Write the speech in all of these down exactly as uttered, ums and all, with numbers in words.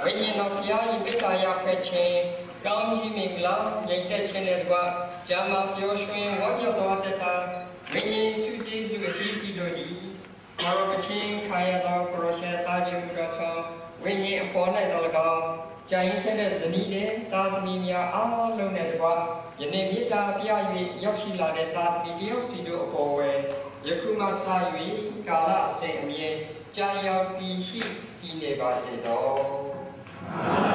ဝိညာဉ်တော်ဘုရား၏မေတ္တာရပ်ခွဲခြင်း၊ ကောင်းကြီးမင်္ဂလာငြိမ်သက်ခြင်းနှင့်တကွ၊ ကျမ်းမာပျော်ရွှင်ဝမ်းမြောက်သောအသက်တာ၊ ဝိညာဉ်စုကျေးဇူးအသီးသီးတို့သည်၊ ထာဝရခြင်းခံရသောကိုရောရှင်သားခြင်းမူတော်ဆောင်ဝိညာဉ်အပေါ်၌သော်လည်းကောင်း၊ ကျန်ရစ်ခဲ့တဲ့ဇနီးနဲ့သားသမီးများအားလုံးနဲ့တကွ၊ ယနေ့မေတ္တာပြ၍ရောက်ရှိလာတဲ့သားသမီးတယောက်စီတို့အပေါ်ဝဲ၊ ယခုမှစ၍ကာလအစဉ်အမြဲ ကြာရောက်တည်ရှိတည်နေပါစေသော။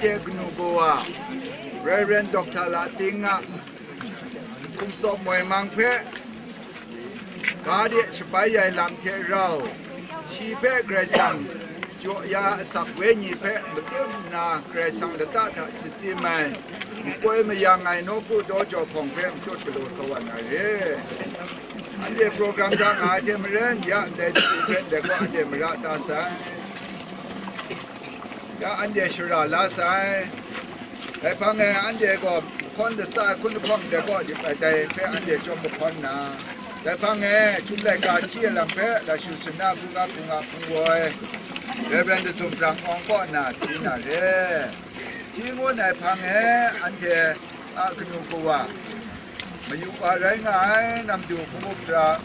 Kanu kawa, Reverend Doctor Lating a hkum tsawp moi mang hpe, ga de shabai ai lam hte rau, shi hpe Karai Kasang jaw ya asak wenyi hpe matut nna, Karai Kasang lata hta shachyim ai, makoi mayang ai nawku daw jaw hpawng hpe matut galaw sa wa na re. Anhte program hta nga ai hte maren, ya ndai dapu hpe ndai kaw anhte mara ta sai. Ya anhte shara la sai. Dai hpang e anhte gaw mahkawn latsa ai hkun lahkawng dai kaw dip ai dai hpe anhte chyawm mahkawn nna, dai hpang e chyum laika hti ai lam hpe lashu suna hkungga hkungga hpung woi, Reverend Dazum Brang Awng kaw na hti na re. Hti ngun ai hpang e anhte a kanu kawa, mayu wa rai nga ai namdu hpung up sara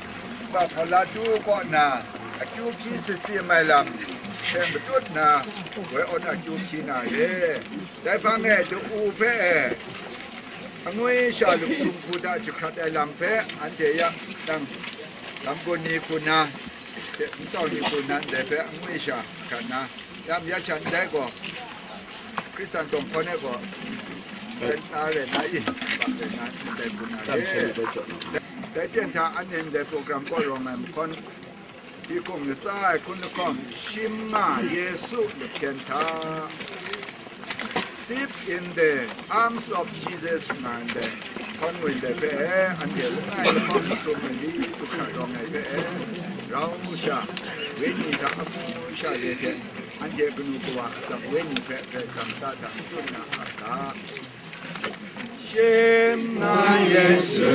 Epahpradito kaw na akyu hpyi shachyim ai lam hte matut na, woi awn akyu hpyi na re. Dai hpang e da-u hpe e, angwi sha lup sumhku hta jahkrat ai lam hpe anhte ya nang lam gun ni hku na, ntau ni hku na ndai hpe angwi sha jahkrat na, yam ya sha ndai gaw, Hkristan tawng hkawn e gaw, ren ta ren na i, bak ren na ndai hku na re. Dai ten hta anhte ndai program kaw rawng ai mahkawn, hti hkung latsa ai hkun lahkawng, Shima Yesu lahpyen hta, Sleep in the Arms of Jesus nga ndai hkawn woi ndai hpe e, anhte langai lahkawng masum ai ni du hkra rawng ai hpe e, rau sha, wenyi hta amu sha re hte, anhte kanu kawa asak wenyi hpe Karai Kasang lata hta matut na a ga. Shima Yesu